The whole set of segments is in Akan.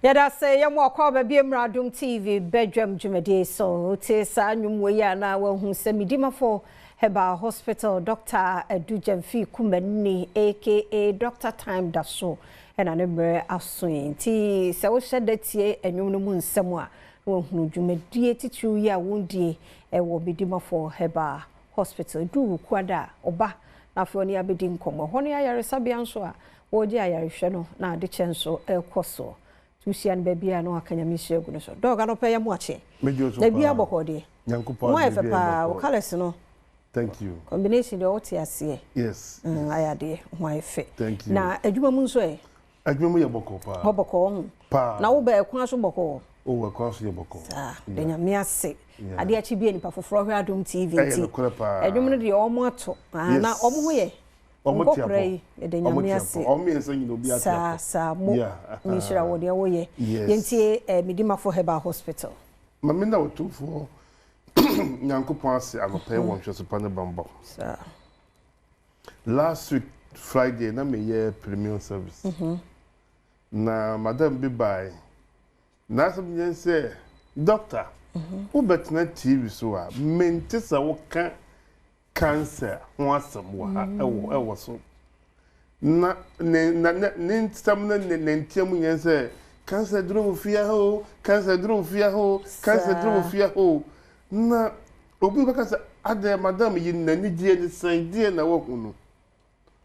Yɛda ase yɛ mo akɔ aba bio mmra Adom TV badwam dwumadie so. Wote saa nnwom wei a na wahu sɛ Medimafo Herbal Hospital Doctor Adu Gyamfi Kumani aka Doctor Time da so na ne mmerɛ aso yi. Nti sɛ wohyɛ da tie nnwom no mu nsɛm a na wahunu dwumadie titiriw yi a wɔdie wɔ Medimafo Herbal Hospital. Ɛduru Wukuada a ɔba na afei ɔne abɛdi nkɔmmɔ. Ɛhɔ ne ayaresabea nso a Wɔregye ayarehwɛ no na adekyɛ nso rekɔ soɔ. Nti wohyia no baabi a na waka Nyame nhyira agu no so. Dɔg anɔpa yi amoakye. Megye wo so Na biribiara paa. bɔkɔɔ deɛ? Nyankopɔn Ho ayɛ adom fɛ biribiara yɛ paa, wo bɔkɔɔ. colours no. Thank you. Combination deɛ wote aseɛ. Yes. Mm, ayɛ adeɛ, ho ayɛ fɛ. Thank you. Na adwuma mu nso ɛ? Adwuma mu yɛ bɔkɔɔ paa. Hɔ bɔkɔɔ ho. Paa. Na wo bɛ ɛkwan so bɔkɔɔ? Oh, ɛkwan so yɛ bɔkɔɔ. Saa, Yeah. da Nyame ase. Yeah. Adeɛ akyi bia nipa foforɔ hwɛ Adom TV Ɛyɛ nti. nokorɛ paa. Adwuma no deɛ wɔn ato. Ah, na Yes. wɔn ho yɛ? Wɔn te Nkɔkora apɔ. yi, yɛda Wɔn Nyame te ase. apɔ. Wɔn mmiɛnsa nyina obi ate Saa, apɔ. saa, mo. Yeah. Menhyira wo deɛ woyɛ. Yes. Yɛntie eh, Medimafo Herbal Hospital. Ma me nna Otumfoɔ Nyankopɔn ase anɔpa yi wɔ nhwɛso pa ne bammɔ. Saa. Last week Friday na meyɛ premium service. Na madam bi bae. N'asɛm nyɛ sɛ, Doctor, wobɛtena TV so a, mente sɛ woka cancer ho asɛm wɔ ha ɛwɔ ɛwɔ so. Na ne na ne ne nsɛm ne ne ne nteɛ mu nyɛ sɛ cancer duro wɔ fie ha o, cancer duro wɔ fie ha o, cancer duro wɔ fie ha o. Na obi bɛka sɛ adɛn madam yi n'anigyeɛ ne sɛn deɛ na wahu no.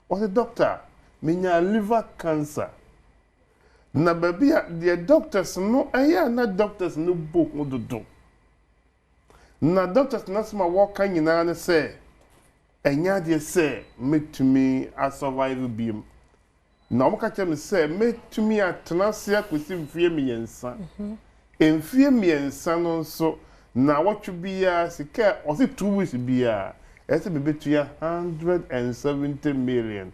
Ɔse doctor menyaa liver cancer. Na baabi a deɛ doctors no ɛyɛ a na doctors no bɔ hu dodo. Na doctors no asɛm a wɔka nyinaa ne sɛ ɛnyɛ adeɛ sɛ mɛtumi a survive biom. Na wɔka kyerɛ me sɛ mɛtumi atena ase akɔsi mfeɛ mmiɛnsa. Mfeɛ mmiɛnsa no nso naawɔtwe biara sika a ɔse 2 weeks biara ɛsɛ sɛ mebɛtua 170 million.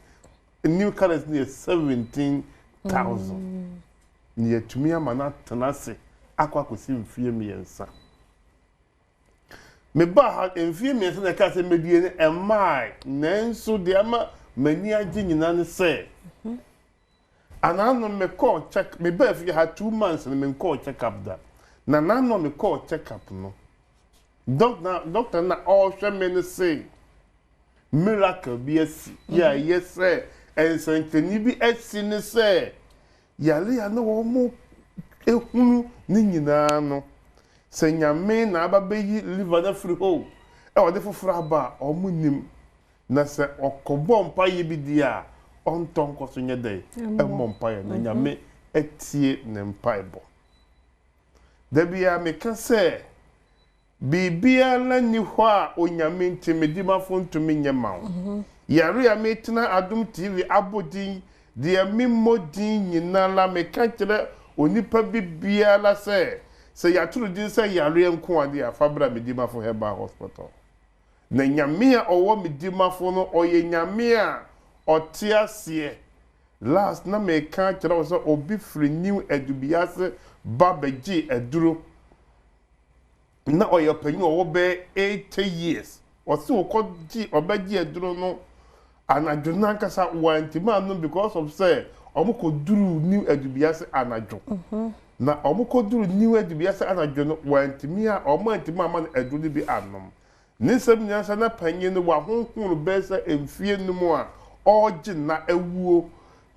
New currency no yɛ 17,000. Na yɛatumi ama no atena ase akɔ akɔsi mfeɛ mmiɛnsa. Mebaa ha mfeɛ mmiɛnsa na ɛkaa sɛ mɛdie no ɛmaae, nanso deɛ ama m'ani agye nyinaa ne sɛ anaano mekɔɔ check mebaa fie ha 2 months no menkɔɔ check up da. Na naano a mekɔɔ check up no, doctor na ɔrehwɛ me no se miracle bi asi yɛ a ɛyɛ sɛ nsɛnkyerɛnne bi asi ne sɛ yare a na wɔn ehunu ne nyinaa no, sɛ Nyame na aba bɛyi liver no afiri hɔ ɛ ɔde foforɔ aba a wɔn nim, na sɛ ɔkɔbɔ mpaeɛ bi di a ɔntɔ nkɔ so nyɛ dɛ ɛmmɔ mpaeɛ na Nyame atie ne mpaebɔ. Da biara meka sɛ biribiara nni hɔ a Onyame nti Medimafo ntumi nyɛ ma wo. Yare a metena Adom TV abɔ din deɛ memmɔ din nyinara, meka kyerɛ onipa bi biara sɛ sɛ yɛato din sɛ yareɛ nko adeɛ a, fa bra Medimafo Herbal Hospital. Na Nyame a ɔwɔ Medimafo no, ɔyɛ Nyame a ɔte aseɛ. Last na meka kyerɛ wo sɛ obi firi New Adubiase ba bɛgye aduro na ɔyɛ ɔpanyin a ɔwɔ bɛyɛ 80 years. Ɔsi ɔkɔgye ɔbɛgye aduro no anadwo nankasa wantumi anom because of sɛ ɔmo kɔduru New Adubiase anadwo. Na ɔmo kɔduru New Adubiase anadwo no wantumi a ɔmo antumi ama no aduro no bi anom. Ne nsɛm nyinaa sɛ na panyin no wahonhon bɛyɛ sɛ mfie 5 a ɔregye na awuo.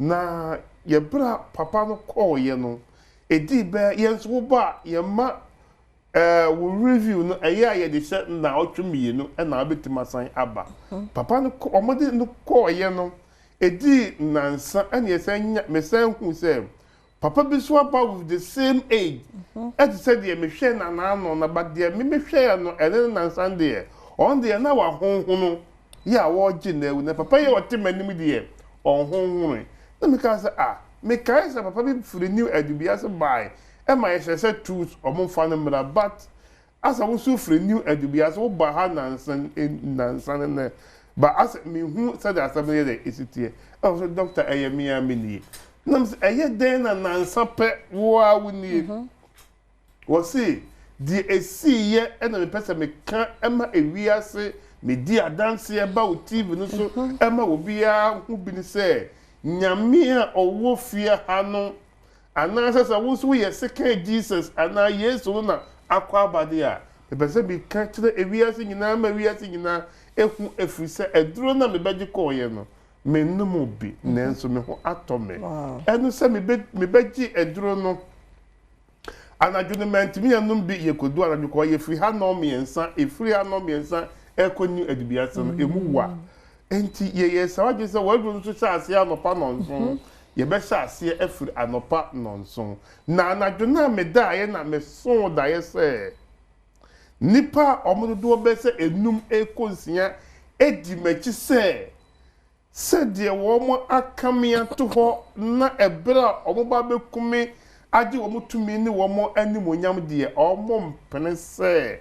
Na yɛbrɛ a papa no kɔɔeɛ no, ɛdii bɛyɛ yɛn nso woba a yɛma wo review no ɛyɛ a yɛde hyɛ nnaawɔtwe 2 ɛna wobɛtumi asan aba. Papa no ɔmode no kɔɔeɛ no, ɛdii nnansa ɛna yɛsan nya mesan hu sɛ papa bi so aba with the same age ɛte sɛ deɛ mehwɛ nanaano na but deɛ me mehwɛɛ no ɛne ne nansa deɛ ɔno deɛ na wahonhono yɛ a wɔregye na awu, na papa yi a ɔte m'anim deɛ ɔnhonhonoe. Na meka sɛ, ah, mekae sɛ papa bi firi New Adubiase bae ɛma yɛhyɛ sɛ tools ɔmo mfa no mmra, but asa wo nso firi New Adubiase woba ha nansa nansa ne nɛ ba asa mehu sɛdeɛ asɛm no yɛ dɛ ɛsi teɛ. Ɛwɔ sɛ doctor ɛyɛ me a me nie nam sɛ ɛyɛ dɛn na nansa pɛ wo a wo nie. Wɔse deɛ ɛsiiɛ ɛna mepɛ sɛ meka ɛma ewiase medi adanseɛ ba wo TV no so ɛma obiara ho bi ne sɛ Nyame a ɔwɔ fie ha no. Anaasɛ sɛ wo nso woyɛ second Jesus anaa Yesu no na akɔ aba deɛ a, mepɛ sɛ meka kyerɛ ewiase nyinaa ma wiase nyinaa hu ɛfiri sɛ aduro no a mebɛgye kɔeɛ no, mennom bi nanso me ho atɔ me. Ɛno sɛ mebɛgye aduro no anadwo no mantumi annom bi, yɛkɔduu anadwo kɔ, yɛfiri ha nnɔnmiɛnsa, ɛfiri ha nnɔnmiɛnsa ɛrekɔ New Adubiase no, ɛmu wa. Enti yɛyɛɛ saa adwene sɛ w'aduro no nso hyɛ aseɛ anɔpa nnɔnson. Yɛbɛhyɛ aseɛ afiri anɔpa nnɔnson. Na anadwo no a medaeɛ na mesoo daeɛ sɛ nnipa a wɔn dodoɔ bɛyɛ sɛ enum rekɔ nsia di m'akyi sɛ sɛdeɛ wɔaka me ato hɔ na ɛberɛ a wɔba abɛku me agye wɔn tumi ne wɔn animuonyam deɛ, wɔmpene sɛ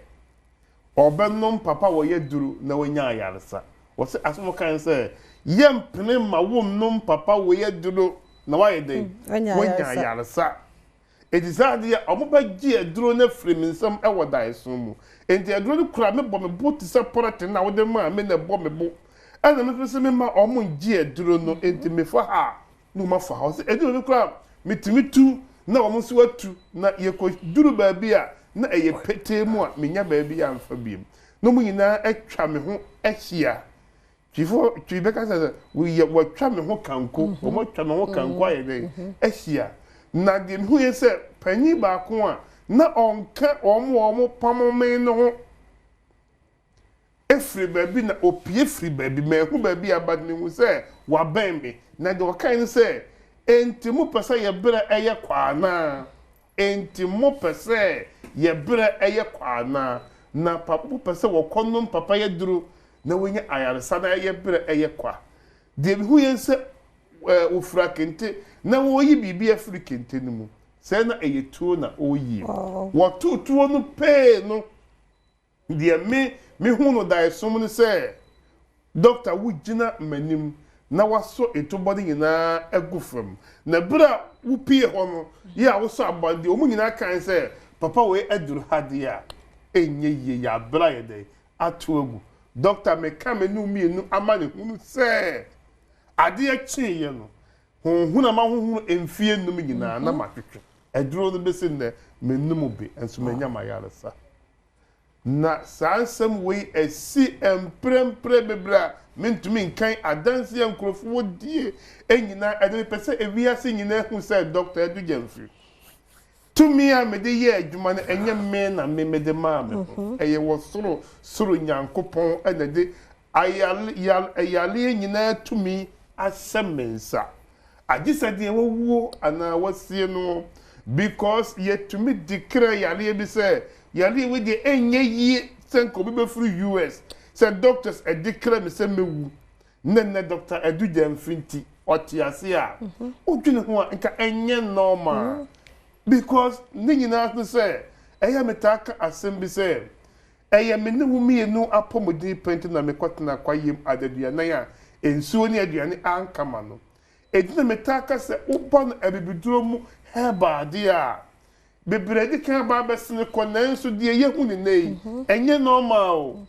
Ɔbɛnom papa a ɔyɛ duru na wanya ayaresa. Wɔse asɛm a ɔkae ne sɛ, Yɛmpene mma wonnom papa wei aduro na woayɛ dɛn? Woanya ayaresa. Enti saa adeɛ a, wɔbɛgye aduro no afiri me nsam wɔ daeɛso mu. Enti aduro no kura me bɔ me bo te sɛ pɔlɛten a wode maa me na ɛbɔ me bo. Ɛna me nso mese memma wɔnngye aduro no, enti mefa ha a, na wɔn afa hɔ. Sɛ ɛduru baabi koraa a, metumi tu na wɔn nso atu, na yɛkɔduru baabi a na ɛyɛ petee mu a, mennya baabi amfa bio. Na wɔn nyinaa atwa me ho ahyia. Twifoɔ, Twi bɛka sɛ sɛ wɔyɛ wɔatwa me ho kanko, wɔn atwa me ho kanko ayɛ dɛn ahyia. Na deɛ mehuiɛ sɛ panin baako a na ɔnka wɔn a wɔpamo me no ho firi baabi na ɔpue firi baabi. Manhu baabi a, but mehu sɛ wabɛn me. Na deɛ ɔkae ne sɛ, Enti mopɛ sɛ yɛ berɛ yɛ kwa anaa? Enti mopɛ sɛ yɛ berɛ yɛ kwa anaa? Na pa, mopɛ sɛ wɔkɔnom papayɛ aduro na wɔnya ayaresa na yɛ berɛ yɛ kwa? Deɛ mehuiɛ ne sɛ wɔfira kente na wɔreyi biribi afiri kente no mu. Sɛɛ na ɛyɛ tuo na ɔreyie. Wɔtoo tuo no pee no. Deɛ me mehu no daeɛso mu ne sɛ dɔkta wogyina m'anim na wasɔ etobɔ no nyinaa agu fam. Na berɛ a wopue hɔ no yɛ a wosɔ aboa no deɛ wɔn nyinaa kae sɛ papa wei aduru ha deɛ a ɛnyɛ yie yɛabrɛ ayɛ dɛn ato agu. Dɔkta meka me ne wo mmienu amanehunu sɛ adeɛ kyeeɛ no honhunu a mahohoro mfeɛ nnum nyinaa na matwetwe aduro no bɛsi nnɛ mennom bi nso manya m'ayaresa. Na saa nsɛm wei asi mprɛmprɛ bebree a mentumi nkan adanse a nkurɔfoɔ die nyinaa. Ɛnde mepɛ sɛ ewiase nyinaa hu sɛ Dɔkta Adu Gyamfi, tumi a mede yɛ adwuma no, ɛnyɛ me na me mede maa me ho. Ɛyɛ wɔ soro soro Nyankopɔn na ɛde ayare, yare, yareɛ nyinaa tumi ahyɛ me nsa. Agye sɛ deɛ wawuo anaa wasie no because yɛtumi declare yareɛ bi sɛ yareɛ wei deɛ ɛnyɛ yie sɛ nka obi bɛfiri US sɛ doctors declare me sɛ mɛwu na nnɛ Doctor Adu Gyamfi nti ɔte ase a wodwene ho a nka ɛnyɛ normal because ne nyinaa ne sɛ ɛyɛ metaa ka asɛm bi sɛ Ɛyɛ me ne wo mmienu apɔmuden pɛ nti na mekɔtenaa kwaeɛm adaduanan a nsuo ne aduane anka m'ano. Enti na metaa ka sɛ woba no abibiduro mu herbal adeɛ a, bebree adi kan aba abɛsene kɔ nanso deɛ yɛhu no nnɛ yi, ɛnyɛ normal o.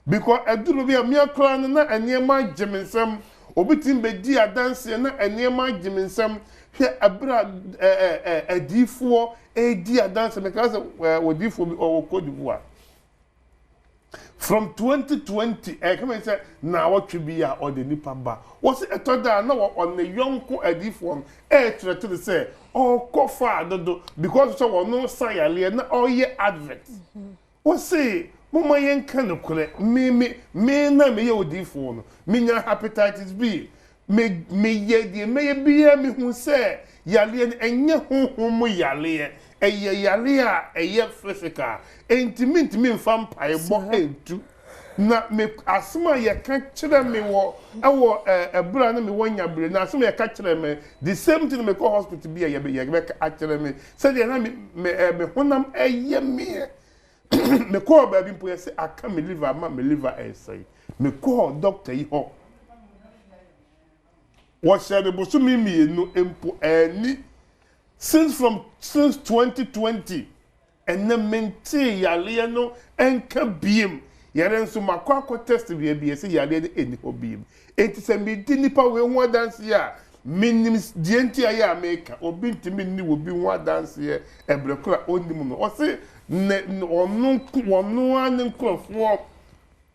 Because aduro bi a me ara koraa no na nneɛma agye me nsam. Obi tumi bɛdi adanseɛ na nneɛma agye me nsam. Hwɛ ɛberɛ a ɛ ɛ ɛ adiyifoɔ redi adanseɛ, mekaa sɛ ɛ odiyifoɔ bi ɔwɔ Cote d'Ivoire. From 2020, ɛka mi sɛ naawɔtwe bi a ɔde nipa ba. Wɔsi ɛtɔ da a na wɔ ɔne yɔnko adiyifoɔ no ɛrekyerɛkyerɛ sɛ ɔrekɔ faa dodo because sɛ wɔn sa yareɛ na ɔreyɛ advert. Ose, Momma yɛnka nokorɛ, me, me, me na meyɛ odiyifoɔ no, menya hepatitis B, me, meyɛ deɛ mɛyɛ biara mehu sɛ yareɛ no ɛnyɛ honhom mu yareɛ, ɛyɛ yareɛ a ɛyɛ physical, enti mentumi mfa mpaebɔ ntu. Na me, asɛm a yɛka kyerɛ me wɔ, ɛwɔ ɛ, ɛberɛ a na mewɔ nyabere no, asɛm a yɛka kyerɛ me, the same thing na mekɔ hospital bi a yɛbɛ, yɛbɛka akyerɛ me, sɛdeɛ na me, me, ɛ, me honam ɛyɛ meɛ. Mekɔɔ baabi mpo yɛse aka me liver ama me liver ɛresɛe. Mekɔɔ doctor yi hɔ, wɔhyɛɛ me bosome mmienu mpo anni, since from, since 2020. Ɛnnɛ mentee yareɛ no nka biem. Yɛrɛ nso makɔ akɔ test baabi yɛse yareɛ no nni hɔ biem. Enti sɛ medi nipa wei ho adanseɛ a, Menim deɛ nti a ɛyɛ a meka, obi ntumi nni obi ho adanseɛ ɛberɛ korɔ a ɔnnim no. Ɔse ne, ɔno nko, ɔno ara ne nkorɔfoɔ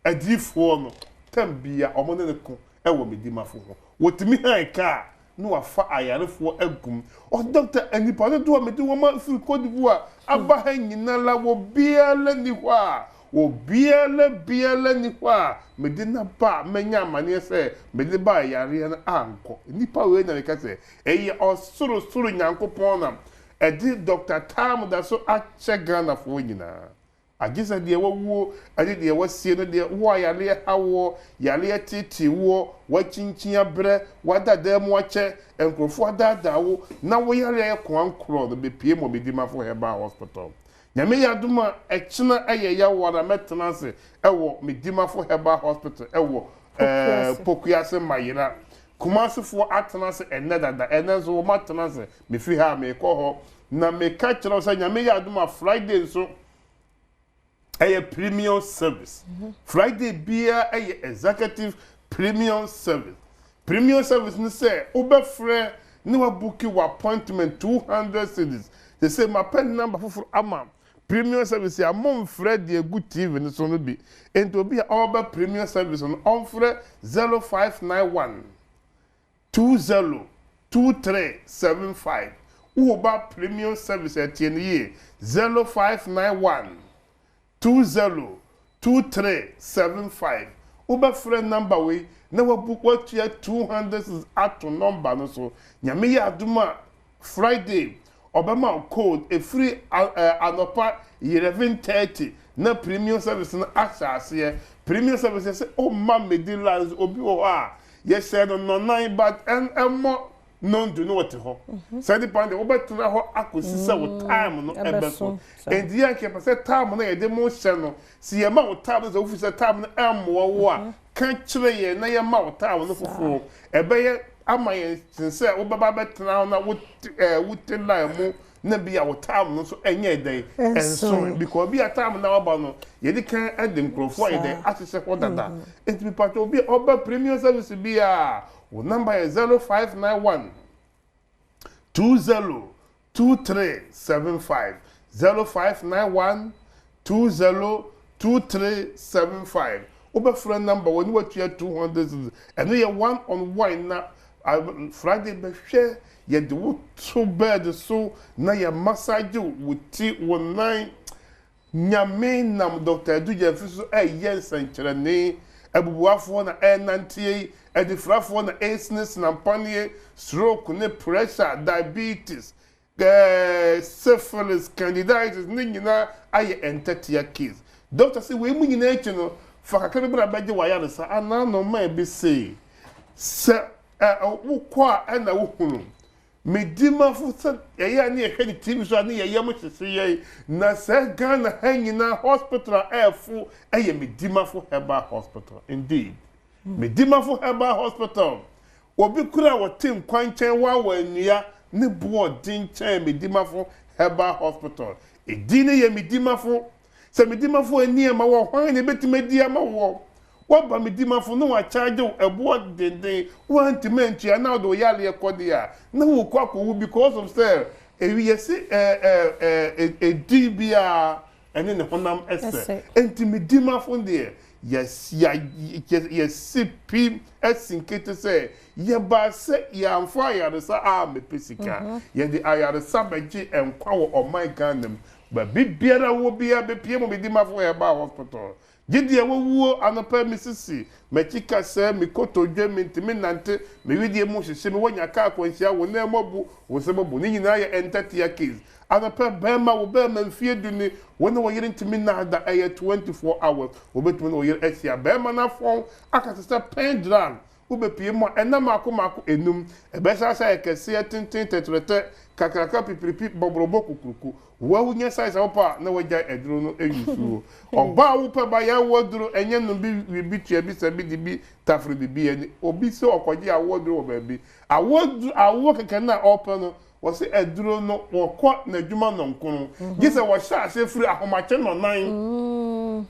adiyifoɔ no, tam biara wɔn ne no ko wɔ Medimafo ho. Wɔtumi han kaa na wafa ayarefoɔ agu mu. Ɔse dɔkta, nnipa dodoɔ a mede wɔn afiri Cote d'Ivoire aba ha nyinara, obiara nni hɔ a Obiara biara nni hɔ a mede no aba a manya amanneɛ sɛ mede bae yareɛ no ankɔ. Nnipa wei na meka sɛ ɛyɛ ɔsorosoro Nyankopɔn na ɛde Dɔkta Tam da so akyɛ Ghanafoɔ nyinaa. Agye sɛ deɛ wawuo ne deɛ wasie no deɛ, wo a yareɛ ha woɔ, yareɛ teetee woɔ, woakyinkyin abrɛ, woada dan mu akyɛ, nkurɔfoɔ adaadaa wo, na wo yareɛ ayɛ koankorɔ no bɛpue Mɔmidimafo Herbal Hospital. Nyame yɛ adom a ɛkyena ɛyɛ yaw ara mɛtena ase ɛwɔ Medimafo Herbal Hospital ɛwɔ ɛɛ Pokuase Mayera. Kumasi foɔ atena ase ɛnɛ dada, ɛnɛ nso wɔn atena ase, mefiri ha a meekɔ hɔ. Na meka kyerɛ wo sɛ Nyame yɛ adom a Friday nso ɛyɛ premium service. Friday biara ɛyɛ executive premium service. Premium service ne sɛ wobɛfrɛ ne wabuki wo appointment 200 cedis. Sesei mapɛ number foforo ama premium service a momfrɛ deɛ egu TV no so no bi. Enti obi a ɔreba premium service no ɔmfrɛ 0591 20 2375. Woreba premium service a tie no yie 0591 20 2375 Wobɛfrɛ number wei na wabu watua 200 cedis ato number no so. Nyame yɛ adom a Friday ɔbɛma wo code ɛfiri anɔpa 11:30 na premium service no ahyɛ aseɛ. Premium service yɛsɛ womma mmɛdi line so obi wɔ hɔ a yɛhyɛɛ no nnɔnan but ɛmmɔ Nnɔndu na wɔte hɔ. Saa nipa no deɛ wobɛtena hɔ akɔsi sɛ wo time no ɛbɛso. Enti yɛ anka yɛpɛ sɛ time no a yɛde mo hyɛ no, sɛ yɛma wo time no sɛ wofi sɛ time no ɛmmoa wo a, ka kyerɛ yɛn na yɛma wo time no foforɔ. Ɛbɛyɛ ama yɛn sen sɛ wobɛba abɛtena hɔ na wote ɛɛ wote line mu na bi a wo time no nso ɛnyɛɛ dɛn ɛnsoe because bi a time no a waba no yɛde kan ɛde nkurɔfoɔ ayɛ dɛn ahyehyɛ hɔ dada. Enti mepatwɔ obi a ɔba premium service biara Wo number yɛ 0591 20 2375, 0591 20 2375. Wobɛfrɛ number wɔ ne watua 200 cedis. Ɛno yɛ one on one na Friday bɛhwɛ yɛde wo to bed so na yɛ massage wo ti, wo nan. Nyame nam Dɔkta Adu Gyamfi so reyɛ nsɛnkyerɛnne, abubuafoɔ na ɛrenanteɛ yi, anifirafoɔ na ɛresinasina mpaneɛ, stroke ne pressure, diabetes, syphilis, candidiasis ne nyinaa ayɛ ntɛtea case. Dɔkta se wei mu nyinaa akyi no, fa kakra bi bra bɛgye w'ayaresa anaa nɔma bi se sɛ wokɔ a ɛna wohunu. Me dimafo sɛ yɛyɛ a ne yɛhwɛ ne TV so a ne yɛ yam hyehye yɛn na sɛ Ghana ha nyinaa hospital a ɛɛfo ɛyɛ me dimafo herbal hospital indeed me dimafo herbal hospital obi kura a wɔte nkwankyɛn waawa nnua ne boɔ den kyɛn me dimafo herbal hospital edin ne yɛ me dimafo Sɛ me dimafo anni amma wo a, hwan na ebetumi adi ama woɔ? Woaba me dimafo na wɔakyagye wo ɛboɔ denden, woantumi antua na wode wo yareɛ kɔ deɛ a, na worekɔ akɔwu because of sɛ ewi yɛse ɛɛ ɛɛ edin biara ɛne ne honam ɛsɛ. Enti me dimafo deɛ yɛs ya yɛsi pi asi nkete sɛ yɛbaa sɛ yɛamfa ayaresa ammɛpɛ sika, yɛde ayaresa bɛgye nkwa wɔ ɔman Ghana mu. Baabi biara a wowɔ biara bɛpue mu Medimafo Herbal Hospital. Gye deɛ wawuo anɔpa yi me sisi, m'akyi kasɛɛ, me kotodwe, mentumi nnante, me wedeɛ mu hyehye me, woanya kaa akwanhyia, wo nan mu abu, wo nsam abu, ne nyinaa yɛ ntɛtea case. Anɔpa yi bɛɛma, wo bɛɛma mfie du ni, wo ne wo yere ntumi nna da, ɛyɛ 24 hours, wobɛtumi ne wo yere ahyia, bɛɛma no afɔn aka te sɛ pen drum, Wobepue mu a, ɛnna mmaako mmaako enum. Ɛbɛhyɛ ase ayɛ kɛseɛ, tenten, tɛtrɛtɛ, kakraka, pipiripi, bɔborɔbɔ, kukuruku. Wo a wunya size a wopɛ a, na woagyae aduro no use. Ɔbaa a wopɛ ba yɛ awoɔ aduro, ɛnyɛ nom bi, we bi, tua bi, sa bi, di bi, tafere bi, bi ani. Obi sɛ ɔkɔgye awoɔ aduro wɔ baabi. Awoɔ aduro, awoɔ kɛkɛ no a ɔrepɛ no, wɔse aduro no, wɔkɔ n'adwuma nnɔnkron. Gye sɛ wɔhyɛ aseɛ firi ahomakye nnɔnan.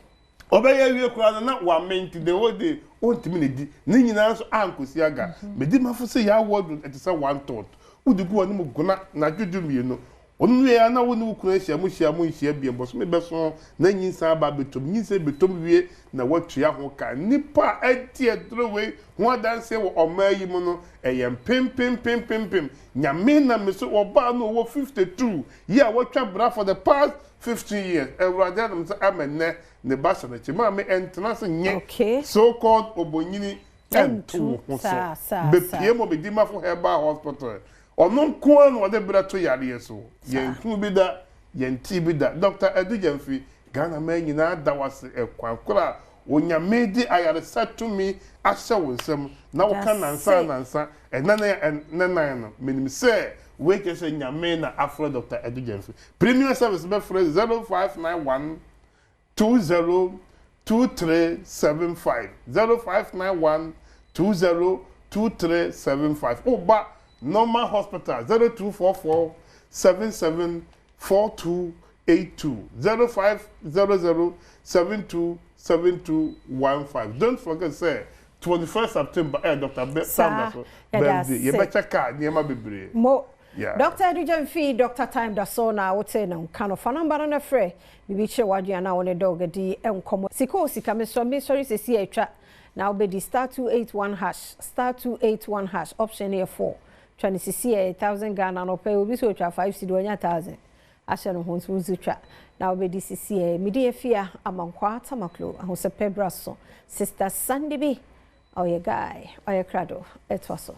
Ɔbɛyɛ awie koraa no na wame nti the whole day ɔntumi nnidi. Ne nyinaa nso ankɔsi aga. Medi mafo sɛ yɛawo aduru ɛte sɛ one thought. Wode gu w'anom gona anadwo 12. Ɔno wie a na wo ne wo kunu ahyia, mohyia a monhyia bio. Bosome bɛso na nyinsɛn aba abɛtɔ mu. Nyinsɛn bɛtɔ mu wie na woatua ho ka. Nnipa a adi aduro wei ho adanseɛ wɔ ɔman yi mu no, ɛyɛ mpempempempempem. Nyame nam me so, ɔbaa no ɔwɔ 52 yi a watwa bra for the past 15 years Awurade adom sɛ ama nnɛ ne ba hyɛ n'akyi. Maame ɛntena ase nye Okay. so called obonyini ɛnto wo ho so. Saa, saa, Bepie mu Medimafo Herbal Hospital. Ɔno nko ara na ɔde berɛ to yareɛ so. Yɛnhunu bi da, yɛntee bi da. Doctor Adu Gyamfi, Ghana man nyinaa da wo ase ɛkwan koro a Onyame de ayaresa tumi ahyɛ wo nsam na woka nansa anansa ɛna ne ɛna nan no. Menim sɛ wei kyerɛ sɛ Nyame na afrɛ Doctor Adu Gyamfi. Premier Service bɛfrɛ 0591 20 2375, 0591 20 2375. Woba Normal Hospital 0244 77 4282, 0500 72 7215. Don't forget sɛ 21st September ɛyɛ Dr. Be Saa, Sanders yɛda birthday. ase. Yɛbɛkyɛ car nneɛma bebree. Mo. Yeah. Dr. Adu Gyamfi, Dr. Time da so na wote no nka no. Fa number no na frɛ. Biribi kyerɛ w'adwene anaa wo ne dog di nkɔmmɔ. Sika o sika, mesɔ mesɔre sɛsi a atwa. Na wobɛdi *281#, *281#, option no yɛ 4. Twa ne sisi a 1000 Ghana no pɛ, obi sɛ otwa 5 cedi wanya 1000. Ahyɛ no ho nso nso twa. Na wobɛdi sisi a mede afia Amankwa Tamaklo ahosɛpɛ bra so. Sister Sandy bi, ɔyɛ guy, ɔyɛ krado, ɛtoa so.